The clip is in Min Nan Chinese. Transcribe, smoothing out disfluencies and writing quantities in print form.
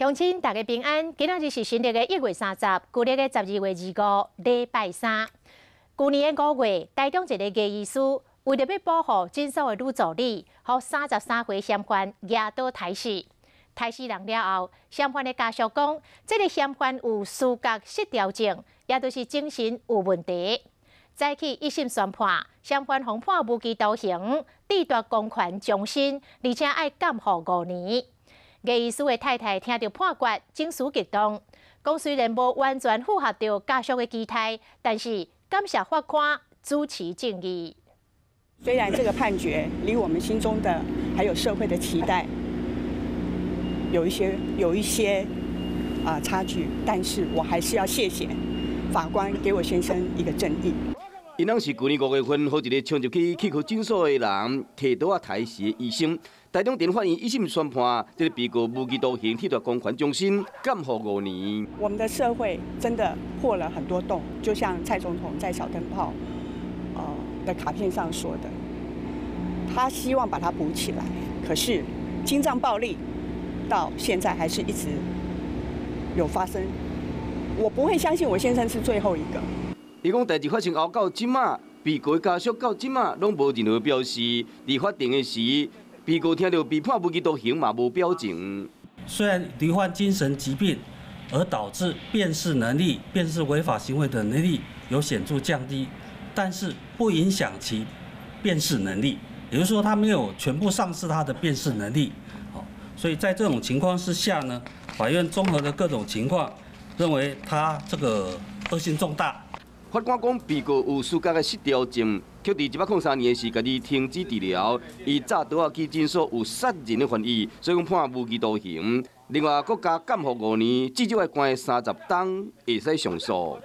鄉親大家平安，今仔日是新曆的1月30，舊曆的12月25，禮拜三。舊年的5月，台中一个牙醫師為著欲保護診所的女助理，予33歲嫌犯舉刀刣死。刣死人了後，嫌犯的家屬講，這个嫌犯有思覺失調症，也就是精神有問題。早起一審宣判，嫌犯予判無期徒刑，褫奪公權終身，而且愛監護5年。牙醫師的太太聽著判決，情緒激動，講雖然無完全符合著家屬的期待，但是感謝法官主持正義。雖然這個判決離我們心中的還有社會的期待有一些差距，但是我還是要謝謝法官給我先生一個正義。𪜶攏是舊年5月份，予一个衝入去齒科診所的人提刀仔刣死的醫生。台中地法院一審宣判，這个被告無期徒刑，褫奪公權終身，監護五年。我們的社會真的破了很多洞，就像蔡總統在小燈泡的卡片上說的，他希望把它補起來，可是心臟暴力到現在還是一直有發生。我不會相信我先生是最後一個。伊講代誌發生後到這馬，被告的家屬到這馬攏無任何表示。佇法庭的時，被告聽著被判無期徒刑嘛無表情。雖然罹患精神疾病而導致辨識能力、辨識違法行為的能力有顯著降低，但是不影響其辨識能力，也就是說，他沒有全部喪失他的辨識能力。所以在這種情況之下呢，法院綜合的各種情況，認為他這個惡性重大。法官講，被告有思覺的失調症，卻佇103年的時，家己停止治療，伊紮刀仔去診所有殺人的嫌疑，所以講判無期徒刑。另外，閣加監護五年，至少愛關30冬，會使上訴。